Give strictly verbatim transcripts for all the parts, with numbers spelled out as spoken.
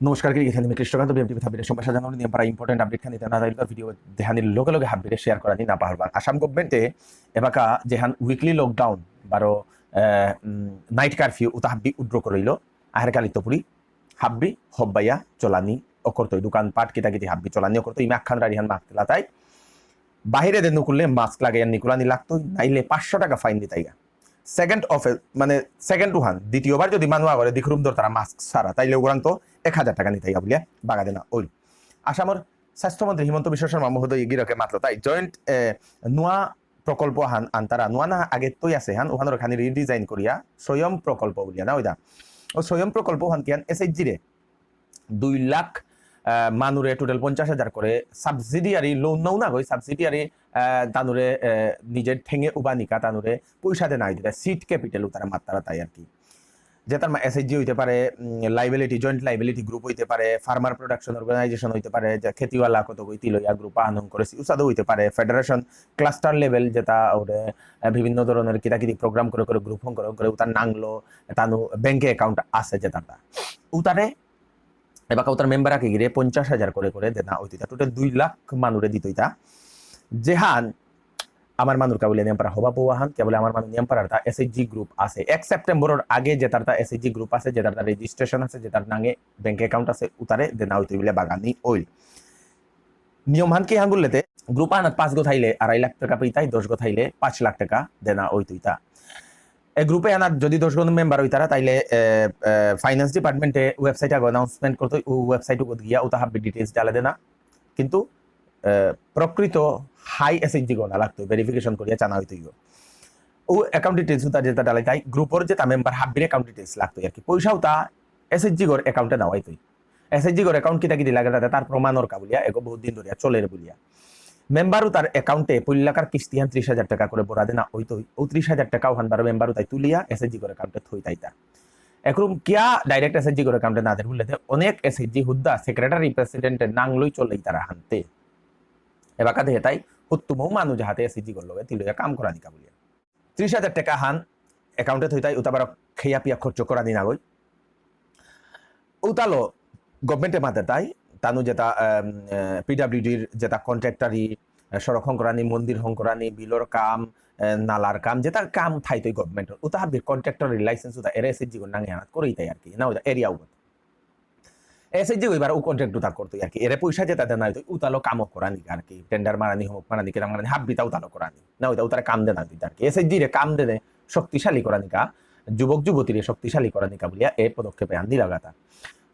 নমস্কার, গিরি গিথানি, মি কৃষ্ণকান্ত, বিএমটিভি হাব্বিরে সম্ভাষা জানানি। নিয়াম পারা important update খানি দেনা দাইল ভিডিও দেহানি লগে লগে হাব্বিরে শেয়ার করানি না পাহরবা। আসাম গভর্নমেন্টে এবাকা যেহান উইকলি লকডাউন বারো, আহ, উম, নাইট কারফিউ উতা হাব্বি উইথড্র করিল। আহের কালি তপুরি হাব্বি হব্বাইয়া চলানি অকরতই, দোকানপাট কিতা কিতি হাব্বি চলানি অকরতই। ইমা আখান রাড়িহান মাতলা তাই বাহিরে দে নুকুললে মাস্ক লাগাইয়া নিকুলানি লাগতই, নাইলে পাঁচশো টাকা ফাইন দিতাইগা। সেকেন্ড অফে মানে সেকেন্ড ওহান, দ্বিতীয়বার যদি মানু আগরে দিখরুম ধর তারা মাস্ক সারা, তাইলে ওরাং তো এক হাজার টাকা নিতাইগা বুলিয়া বাগা দেনা ওইল। আসামর স্বাস্থ্যমন্ত্রী হিমন্ত বিশ্ব শর্মা মহোদয় গিরকে মাতলো তাই জয়েন্ট নুয়া প্রকল্প হান আনতারা, নুয়া না আগে তৈ আছে হান, ওহানর খানি রিডিজাইন করিয়া স্বয়ং প্রকল্প বুলিয়া না ওইদা। ও স্বয়ং প্রকল্প হান কিয়ান এসএইচজি রে দুই লাখ, আহ, মানুরে টোটাল পঞ্চাশ হাজার করে সাবসিডিয়ারি লোন নাও না গই, সাবসিডিয়ারি, আহ, তানুরে, আহ, নিজের ঠেঙে উবানিকা তানুরে পয়সা দেনা হইতে সিড ক্যাপিটাল উতারা মাত্রা তাই আর কি। যেটার মা এসএইচজি হইতে পারে, লাইবিলিটি, জয়েন্ট লাইবিলিটি গ্রুপ হইতে পারে, ফার্মার প্রোডাকশন অর্গানাইজেশন হইতে পারে, যে খেতিওয়ালা কত গই তিলইয়া গ্রুপ আহান হঙ করে উসাদে হইতে পারে, ফেডারেশন ক্লাস্টার লেভেল যেটা ওরে, আহ, বিভিন্ন ধরনের কিতা কিতি প্রোগ্রাম করে করে গ্রুপ হঙ করে হঙ করে উতার নাংলো, তানু ব্যাংকে অ্যাকাউন্ট আছে যেটা উতারে এবাকা উতার মেম্বার আকে গিরে পঞ্চাশ হাজার করে করে দেনা হইতইতা, টোটাল দুই লাখ মানুরে দিতইতা। যেহান আমার মানুর কাবুলে নিয়াম পারা হবা পৌহান, কেবল আমার মানু নিয়াম পারার তা এসএইচজি গ্রুপ আছে। এক সেপ্টেম্বরের আগে যেটার তা এসএইচজি গ্রুপ আছে, যেটার তা রেজিস্ট্রেশন আছে, যেটার নাঙে ব্যাংক অ্যাকাউন্ট আছে, উতারে দেনা হইতই বুলে বাগানি ওইল। নিয়ম হান কি হান বললেতে, গ্রুপ আনাত পাঁচ গো থাইলে আড়াই লাখ টাকা পেইতাই, দশ গো থাইলে পাঁচ লাখ টাকা দেনা হইতইতা। এ গ্রুপে আনার যদি দশ জন মেম্বার হইতারা, তাইলে, এ, এ, ফাইন্যান্স ডিপার্টমেন্টে ওয়েবসাইট আগে অ্যানাউন্সমেন্ট করতো, ও ওয়েবসাইট গিয়া উতা হাব্বি ডিটেলস ডালে দেনা। কিন্তু, এ, প্রকৃত হাই এসএইচজি গো না লাগতো, ভেরিফিকেশন করিয়া জানা হইতো। ও অ্যাকাউন্ট ডিটেলস উতা যেটা ডালে তাই গ্রুপর যেটা মেম্বার হাব্বির অ্যাকাউন্ট ডিটেলস লাগতো আর কি। পয়সা উতা এসএইচজি গোর অ্যাকাউন্টে না হইতই। এসএইচজি গোর অ্যাকাউন্ট কিতা কিতি লাগে তাতে তার প্রমাণর কাবুলিয়া, এগো বহুত দিন ধরিয়া চলের বুলিয়া। মেম্বার উতার অ্যাকাউন্টে পইলাকার কিস্তি হান ত্রিশ হাজার টাকা করে বরাদে না হইতই। ও ত্রিশ হাজার টাকাও হান বারো মেম্বার উতাই তুলিয়া এসএইচজি গোর অ্যাকাউন্টে থই তাইতা। একরকম কিয়া ডাইরেক্ট এসএইচজি গোর অ্যাকাউন্টে না দের বুললেতে অনেক এসএইচজি হুদ্দা সেক্রেটারি প্রেসিডেন্টের নাং লই চলেই তারা হানতে। এবাকা দেহে তাই হুত্তুমও মানু যাহাতে এসএইচজি গোর লগে তিলইয়া কাম করানি কাবুলিয়া। ত্রিশ হাজার টাকা হান অ্যাকাউন্টে থইতাই উতা বারো খেয়া পিয়া খরচ করানি নাগই। উতালো গভর্নমেন্টে মাতে তাই তানু যেটা, আম, আহ, পিডাব্লিউডির যেটা কন্ট্রাক্টরি, আহ, সড়ক হঙকরানি, মন্দির হঙকরানি, বিলর কাম, আহ, নালার কাম, যেটা কাম থাইতই গভর্নমেন্ট, উতা হাব্বির কন্ট্রাক্টরি লাইসেন্স উতা এর এসএইচজি গো নাঙে আনাত করেই তাই আর কি, না ওটা এরিয়া উগত। এসএইচজি গো এবার ও কন্ট্রাক্ট উতা করতো আর কি, এরে পয়সা যেটা দেনা হইতো উতালো কামও করানি আর কি, টেন্ডার মারানি হোক মারানি কেরাম মারানি হাব্বিতা উতালো করানি, না ওটা উতারে কাম দেনা হইতো আর কি। এসএইচজি রে কাম দেনে শক্তিশালী করানিকা, যুবক যুবতীরে শক্তিশালী করানিকা বুলিয়া এ পদক্ষেপ আন দিলাগাতা।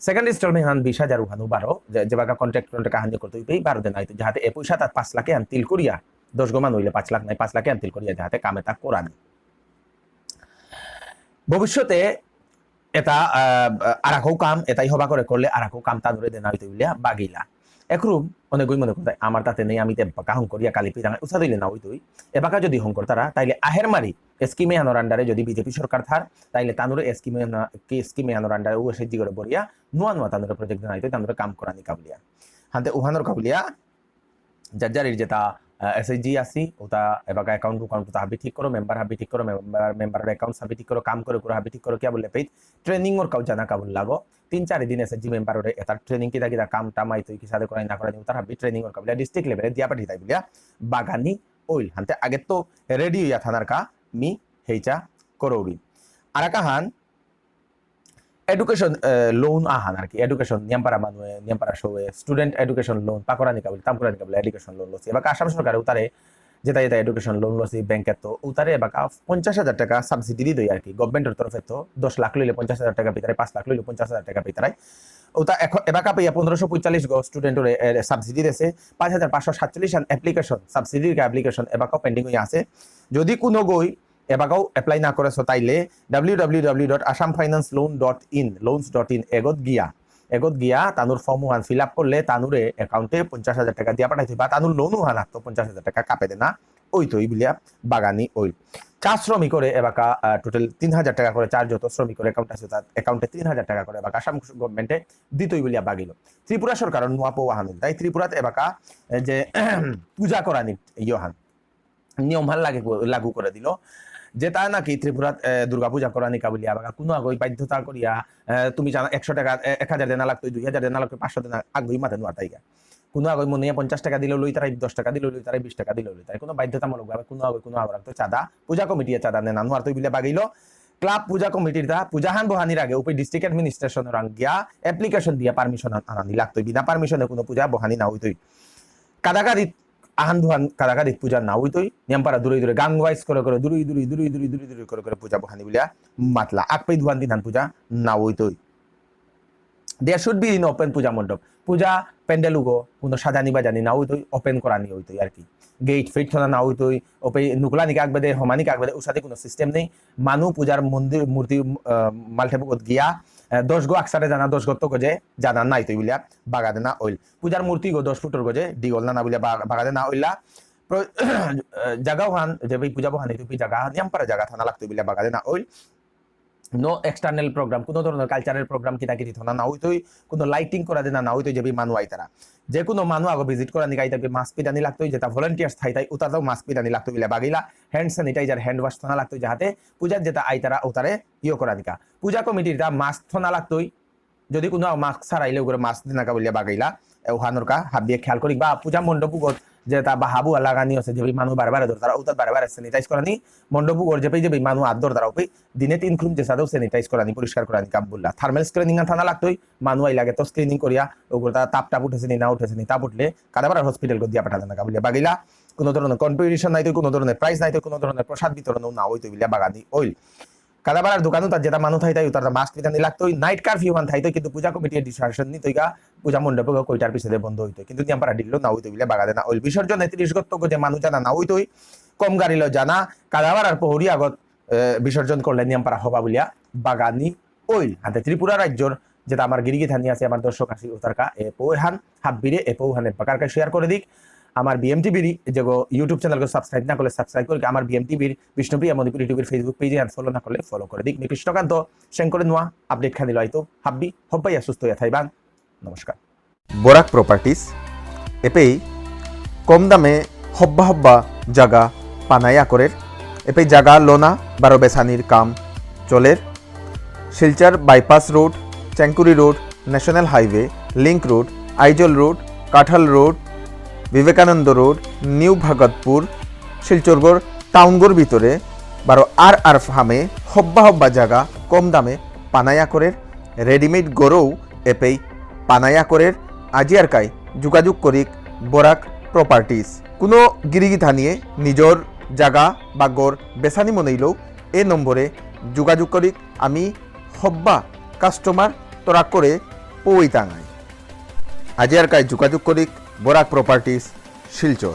সেকেন্ড ইনস্টলমেন্ট হান বিশ হাজার উহানু বারো, যে, যেবাকা কন্ট্রাক্ট কন্ট্রাক্ট হান করতে হইবে, বারো দেনা হইতো, যাহাতে এ পয়সা তার পাঁচ লাখে আন তিল করিয়া, দশ গো মানু হইলে পাঁচ লাখ নাই, পাঁচ লাখে আন তিল করিয়া, যাহাতে কামে তা করানি। ভবিষ্যতে এটা, আহ, আরাকো কাম, এটাই হবা করে করলে আরাকো কাম তানুরে দেনা হইতে বুলিয়া বাগিলা। একরুম অনেকগুই মনে করতে, আমার তাতে নেই, আমি তে বাকা হং করিয়া কালি পিরাঙা উসা দিলে না হইতই। এবাকা যদি হং করতারা, তাইলে আহের মারি স্কিমে আনোর আন্ডারে যদি বিজেপি সরকার থার, তাইলে তানুরে স্কিমে আনো-, কি স্কিমে আনোর আন্ডারে ও এসএইচজি করে বরিয়া, নুয়া নুয়া তানুরে প্রজেক্ট দেনা হইতই, তানুরে কাম করানি কাবুলিয়া। হানতে উহানোর কাবুলিয়া, যার যার যেটা, আহ, এসএইচজি আসি, ওটা এবাকা অ্যাকাউন্ট উকাউন্ট ওটা হাবি ঠিক করো, মেম্বার হাবি ঠিক করো, মেম্বার, মেম্বারের অ্যাকাউন্ট হাবি ঠিক করো, কাম করে করে হাবি ঠিক করো, কিয়া বললে পেইত ট্রেনিং ওর কাউ জানা কাবুল লাগো। তিন চারি দিন এসএইচজি মেম্বার ওরে এটার ট্রেনিং কিতা কিতা কাম টাম আইতই কিসাদে করাই না করাই, ওটার হাবি ট্রেনিং ওর কাবুলিয়া ডিস্ট্রিক্ট লেভেলে দিয়া পাঠি তাই বুলিয়া বাগানি ওইল। হানতে আগে তো রেডি হইয়া থানার কা মি হেইচা করৌরি। আরাকা হান এডুকেশন, আহ, লোন আহান আর কি, এডুকেশন নিয়ামপারা মানুয়ে, নিয়ামপারা সৌয়ে, স্টুডেন্ট এডুকেশন লোন, পাকরানি কাবুল, তামকুরানি কাবুল, এডুকেশন লোন লসি। এবাকা আসাম সরকারে উতারে, যেটা যেটা এডুকেশন লোন লসি, ব্যাংকে তো উতারে এবাকা পঞ্চাশ হাজার টাকা সাবসিডি দিতই আর কি, গভর্নমেন্টর তরফে তো দশ লাখ লইলে পঞ্চাশ হাজার টাকা পিতারে, পাঁচ লাখ লইলে পঞ্চাশ হাজার টাকা পিতারে। ওটা এখন এবাকা পেয়া পনেরোশো পঁয়তাল্লিশ গো স্টুডেন্টরে, এ, সাবসিডি দেসে, পাঁচ হাজার পাঁচশো সাতচল্লিশ আন অ্যাপ্লিকেশন, সাবসিডির অ্যাপ্লিকেশন এবাকাও পেন্ডিং হয়ে আছে। যদি কোনো গই এবাকাও অ্যাপ্লাই না করেছো তাইলে W W W dot Assam finance loan dot in, loans dot in এগত গিয়া, এগত গিয়া তানুর ফর্ম ওহান ফিল আপ করলে তানুরে অ্যাকাউন্টে পঞ্চাশ হাজার টাকা দিয়া পাঠাইতে বা তানুর লোন ওহান তো পঞ্চাশ হাজার টাকা কাপে দেনা ওই তো বুলিয়া বাগানি ওই। চা শ্রমিকরে এবাকা, আহ, টোটাল তিন হাজার টাকা করে চার যত শ্রমিকর অ্যাকাউন্ট আছে তার অ্যাকাউন্টে তিন হাজার টাকা করে এবাকা আসাম গভর্নমেন্টে দিতই বুলিয়া বাগিল। ত্রিপুরা সরকার নোয়া পৌ আহান তাই ত্রিপুরাত এবাকা, এ, যে পূজা করানি ইয়হান নিয়ম হান লাগু, লাগু করে দিল। যেতা নাকি ত্রিপুরাত, এ, দুর্গা পূজা করানিকা বুলিয়া বাগা, কোনো আগই বাধ্যতা করিয়া, এ, তুমি জানা একশো টাকা, এ, এক হাজার দেনা লাগতো, দুই হাজার দেনা লাগতো, পাঁচশো দেনা আগই মাতে নুয়ারতাইগা। কোনো আগই মনে হয় পঞ্চাশ টাকা দিলেও লইতারাই, দশ টাকা দিলেও লইতারাই, বিশ টাকা দিলেও লইতারাই। কোনো বাধ্যতামূলক ভাবে কোনো আগই কোনো আগর তো চাঁদা, পূজা কমিটিয়ে চাঁদা নেনা নুয়ারতো বুলিয়া বাগাইলো। ক্লাব পূজা কমিটির তা পূজা হান বহানির আগে উপরে district administration রাং গিয়া application দিয়া permission আন-, আনানি লাগতই। বিনা permission এ কোনো পূজা বহানি না হইতই। কাদাকাদিত আহান দুহান কাদাকাদিত পূজা না হইতই। নিয়ামপারা দূরে দূরে gang wise করে করে দূরে দূরে দূরে দূরে দূরে দূরে করে করে পূজা বহানি বুলিয়া মাতলা। আকপেই দুহান তিনহান পূজা না হইতই। There should be in open পূজা মণ্ডপ। পূজা প্যান্ডেল উগো কোনো সাজানি বাজানি না হইতই, open করানি হইতই আর কি। Gate ফেট থনা না হইতই, ওপে নুকলানি কাকবেদে, হমানি কাকবেদে, উসাদে কোনো system নেই। মানু পূজার মন্দির, মূর্তি, আহ, মালঠেপুকত গিয়া, আহ, দশ গো আকসারে জানা, দশ গো তো গজে জানা নাই তো বুলিয়া বাগাদে না অইল। পূজার মূর্তি গো দশ ফুটর গজে ডিগল না না বুলিয়া বা-, বাগাদে না অইলা। প্র-, আহ, জাগাও হান, যে ভাই পূজা বহানি তো জাগা হান, নিয়ামপারা জাগা থানা লাগতো বুলিয়া বাগাদে না অইল। No external program, কোনো ধরনের cultural program কিতা কিতি থনা না হইতই, কোনো lighting করা দেনা না হইতই, যে ভাই মানু আইতারা। যে কোনো মানু আগো visit করানিকা আইতারা mask পিদানি লাগতই, যেটা volunteers থাইতাই, উতারতাও mask পিদানি লাগতই, বিলে বাগিলা, hand sanitizer, hand wash থনা লাগতই, যাহাতে পূজার যেটা আইতারা উতারে ইয়ে করানিকা। পূজা কমিটির তা mask থনা লাগতই, যদি কোনো mask ছাড়াইলে ওগুলো mask দিনাকা বুলিয়া বাগাইলা, এ, ওহানোর কা হাবিয়ে খেয়াল করি, বা পূজা মণ্ডপ উগত যেটা বাহাবু লাগানি আছে, যে ভাই মানু বারে বারে ধরতারা, উতার বারে বারে sanitize করানি, মণ্ডপ উগর যে ভাই যে ভাই মানু আত ধরতারা, ওপে দিনে তিন খুন যে সাদেও sanitize করানি, পরিষ্কার করানি কাম বুললা। Thermal screening আন থানা লাগতই, মানু আই লাগে তো screening করিয়া, ওগুলো তা তাপ টাপ উঠেছে নি, না উঠেছে নি, তাপ উঠলে কাদাপাড়ার hospital গো দিয়া পাঠালে না কাবুলিয়া বাগিলা, কোনো ধরনের competition নাই তো, কোনো ধরনের prize নাই তো, কোনো ধরনের প্রসাদ বিতরণও না হইতো বিলিয়া বাগানি অইল। কাদাপাড়ার দোকানও তার যেটা মানু থাইতাই, তার mask পিদানি লাগতই, night curfew মান থাইতো, কিন্তু পূজা কমিটির decision নিতইগা, পূজা মণ্ডপ কইটার পিছনে বন্ধ হইতো, কিন্তু নিয়ামপারা ডিল্লো না হইতো বিলিয়া বাগাদে না অইল। বিসর্জনে ত্রিশ গত্ত যে মানু জানা না হইতই, কম গাড়ি লো জানা, কাদাপাড়ার পহরি আগত এ, বিসর্জন করলে নিয়ামপারা হবা বুলিয়া বাগানি অইল। হাতে ত্রিপুরা রাজ্যর যেটা আমার গিরিগিথানি আছে, আমার দর্শক আসি উতারকা, এ পৌহান হাব্বিরে, এ পৌহানে বাকারকা share করে দিক। আমার BMTVর যেগো YouTube channel গো subscribe না করলে subscribe করে, আমার BMTVর বিষ্ণুপ্রিয়া মণিপুর YouTubeর Facebook page আন follow না করলে follow করে দিক। মি কৃষ্ণকান্ত, সেন করে নোয়া update খানি লইতো, হাব্বি, হব্বাইয়া সুস্থ ইয়া থাইবাং। নমস্কার। বরাক প্রপার্টিজ, এপেই কম দামে হব্বা হব্বা জাগা পানায়া করের, এপেই জাগা লোনা বারো বেসানির কাম চলের। Silchar bypass road, Chengkuri road, national highway, link road, Aizawl road, Kathal road, Vivekananda road, new Bhagatpur, শিলচরগর টাউনগর ভিতরে বারো আর আর ফার্মে হব্বা হব্বা জাগা কম দামে পানায়া করের, রেডিমেড গরৌ এপেই পানায়া করের। আজি আর কাই যোগাযোগ করিক বরাক প্রপার্টিজ। কোনো গিরিগিথানিয়ে নিজর জাগা বা গর বেসানি মনেইলেও এ নম্বরে যোগাযোগ করিক। আমি হব্বা কাস্টমার তরাক করে পৌইতাঙাই। আজি আর কাই যোগাযোগ করিক বরাক প্রপার্টিজ, শিলচর।